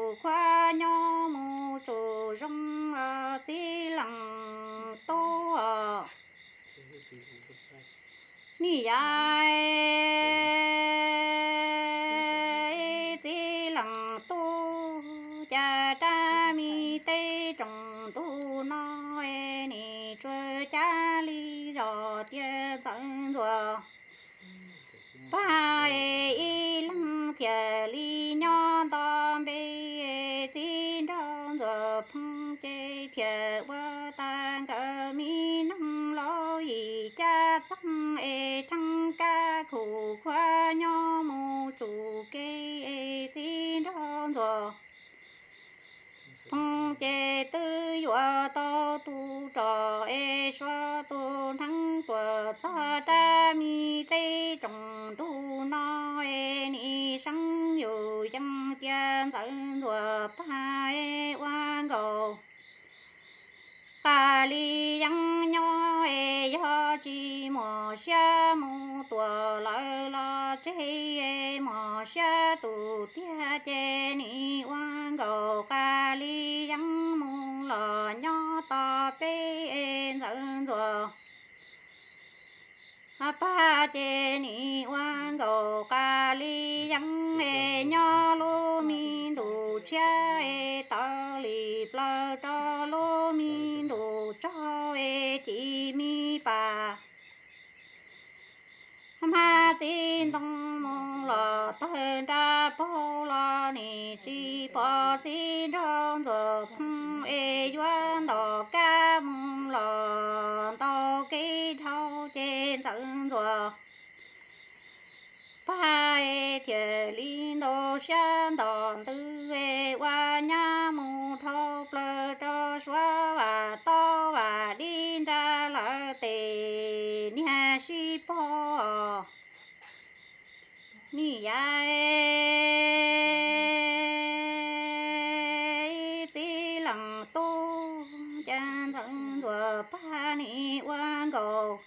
Khuab nyob mus tsum zoo txiv leej tub. Nim yav txiv leej tub, cas rab me teb tsoom ntuj no nim tsuas cab li zos tias Ntxawm Ntxuam Pag es ib leeg thiaj li nyob nto npe. Txiv nraug Ntxuam Phooj ces thiaj ua tag nkawd me neeg los yim caj txeeg es rheeb kab khum khuab nyob mus tsum kev. Txiv nraug Ntxuam Phooj ces twb yuav tau tus rog es suav tus neeb tuaj txog rab me teb tsoom ntuj no es nim seeb yus yeej tias Ntxawm Ntxuam Pag es ua nkaus. Qas li yeeb nyob es yog tsis muaj siab mus tua lawv los tseg, muaj siab tus tiag ces nim ua nkaus. Qas li yeeb mus los nyob tos peb es Ntxawm Ntxuam Pag ces nim ua nkaus. Qas li yeeb es nyob lub me ntus tshiab es tawv li plaws rau lub me ntus tsaug es ci me pas. Hmab txiv ntoo mus los tawg nra paug los nim tsis pom. Txiv nraug Ntxuam Phooj es yuav ntom kab mus los ntaus kev dhau ces Ntxawm Ntxuam Pag es thiaj li ntaus siab ntom ntws es ua nyab mus dhau plaws rau suav vam taub vam dib nra lawv tes niag sib paug. Nim yav txiv leej tub, cas Ntxawm Ntxuam Pag nim ua nkaus.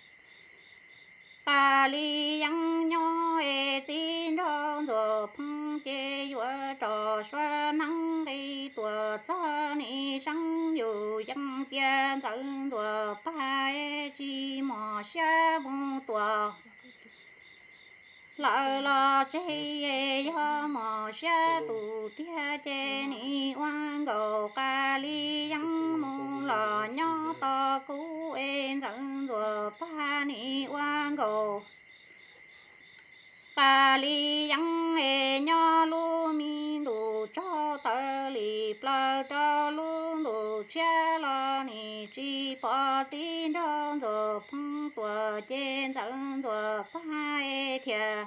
Qas li yeeb nyob es txiv nraug Ntxuam Phooj ces yuav rov suav neeb nqis tuaj txog nim seeb yus yeej tias Ntxawm Ntxuam Pag es tsis muaj siab mus tua lawv los tseg, yog muaj siab tus tiag ces nim ua nkaus. Qas li yeeb mus los nyob tos kuv es Ntxawm Ntxuam Pag nim ua nkaus. Qas li yeeb es nyob lub me ntus tsaug tawv li plaws rau lub ntus tshiab los nim tsis pom. Txiv nraug Ntxuam Phooj tuaj ces Ntxawm Ntxuam Pag es thiaj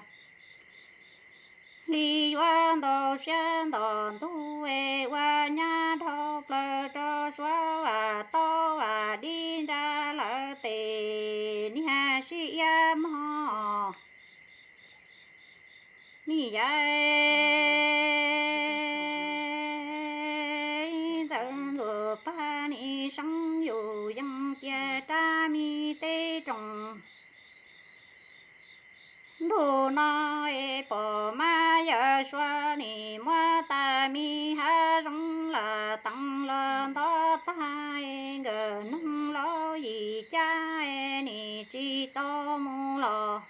li yuav ntaus siab ntom ntug es ua nyab dhau plaws rau suav vam taub vam dib nra lawv tes niag sib iab mog. Nim yav Ntxawm Ntxuam Pag nim seeb yus yeej tias rab me teb tsoom ntuj no es pom mab yawm suav nim muab tas me hav zoov lam teev los ntov tag es nkawd neeg laus yim cab es nim tsis tau mus los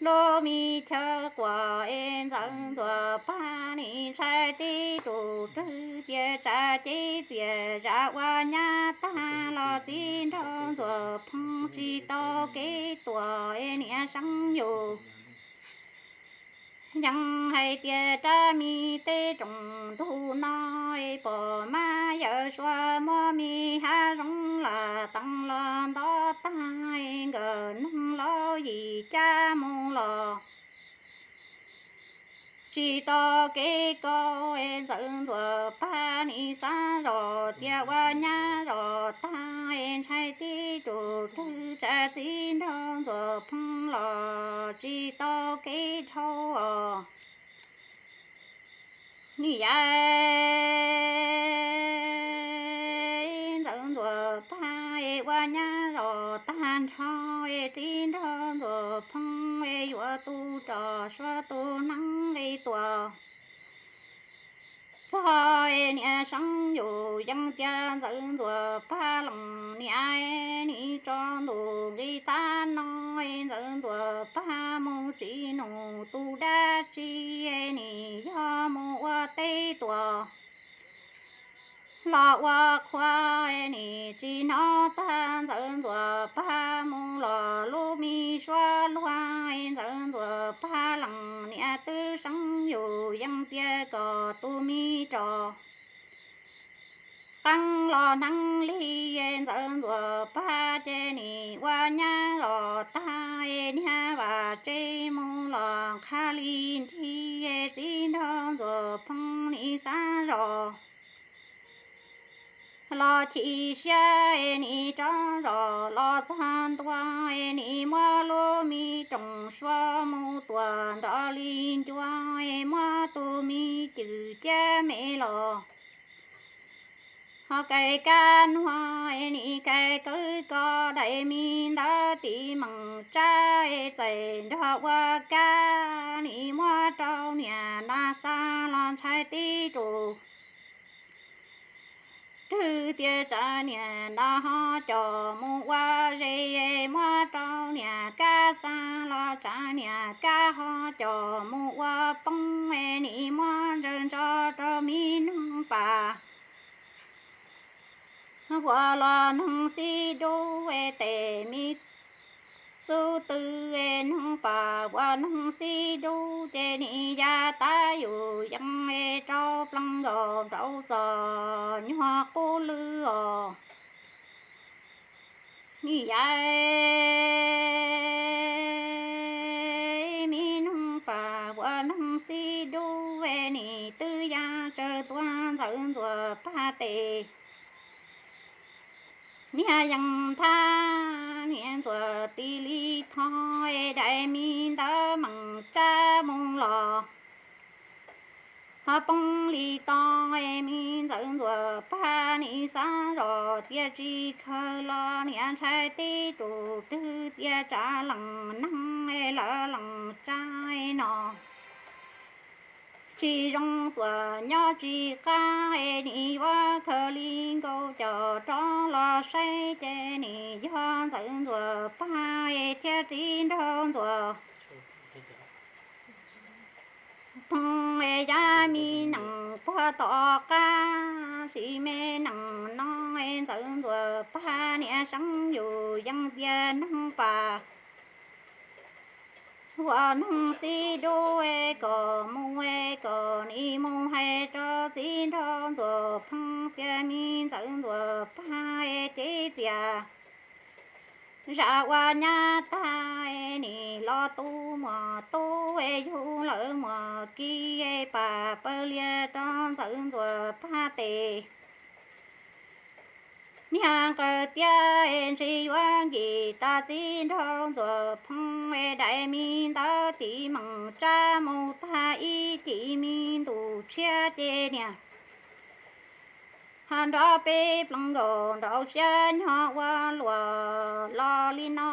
lub me chaw quas es Ntxawm Ntxuam Pag nim ntshai tib tug rwg tias tsam cev txias zam ua nyab tag los txiv nraug Ntxuam Phooj tsis tau kev tuaj es niam seeb yus yeej hais tias rab me teb tsoom ntuj no es pom mab yawm suav muab me hav zoov lam teev los ntov tag es nkawd neeg laus yim cab mus los tsis tau kev kaus es Ntxawm Ntxuam Pag nim xav zoj tias ua nyab zoj tag es ntshai tib tug rwg tsam txiv nraug Ntxuam Phooj los tsis tau kev dhau os. Nim yav Ntxawm Ntxuam Pag es ua nyab zoj tag nrho es txiv nraug Ntxuam Phooj es yuav tus rog suav tus neeb nqis tuaj txog niam Seev Yus Yees tias Ntxawm Ntxuam Paj lees niam, nim tso ntus nqi tab no Ntxawm Ntxuam Paj mus tsis num tu dab tsi, nim yog mus ua teb tuam los ua qhua, nim tsis hnov tag Ntxawm Ntxuam Paj mus los lub me suab luag, Ntxawm Ntxuam Paj lees niam twb Seev Yus Yees tias kom tus me rov qeeb los hneev li, Ntxawm Ntxuam Paj ces nim ua nyab los tag, niag Vam Tseb mus los qha li nthi, txiv nraug Ntxuam Pheej nim xav zos los chim siab, nim rov zos los txog ntua, nim muab lub me roos suab mus tuam nrov li ncua, muab tus me cwm ciab me los ho kais kab nuag, nim kais kawg ko daim me ntawv tiv meem tsab, txais nrog ua kab, nim muab rau niam na xa los ntshai tib tus twg tias tsam niam na ho coj mus ua zes, muab rau niam kab xa los tsam niam kab ho coj mus ua poob, nim muab ntsaws ntso rau me noog pas uas los noog xib dub, tes me xub tw noog pas uas noog xib dub, ces nim ya tab yus yees rau plees nkaus nraud txom nyuag qub lwj os. Nim ya me noog pas uas noog xib dub, nim twb ya tsaws tuag Ntxawm Ntxuam Paj tes. Niag yees thab niam Ntxuam tis li tho, daim me ntawv meem tsab mus los ho poob li to, me Ntxawm Ntxuam Paj nim xav zos tias tsis khaws los niam ntshai tib tus twg tias tsam lees neeg lawv lees tsab no tsis zoo tuam nyob tsis qab, nim yuav khaws li nkaus coj rov los saib, ces nim yog Ntxawm Ntxuam Paj thiab txiv nraug Ntxuam Pheej ya me nees puag tom qab, sim me nees no Ntxawm Ntxuam Paj niam Seev Yus Yees tias noog pas uas noog xib dub, kom mus kom nim mus hais rau txiv nraug Ntxuam Pheej tias me Ntxawm Ntxuam Paj cev txias zam ua nyab tag, nim los tu muam tub yug lawm muam kis pas paws lias rau Ntxawm Ntxuam Paj tes. Niag nqawd tiab ntsis yuav nkim tas txiv nraug Ntxuam Pheej, daim me ntawv tiv meem tsab mus tag ib cim me ntus tshiab ces niag ho nrov peb plees nkaus nraum siab nyog ua luam los li no.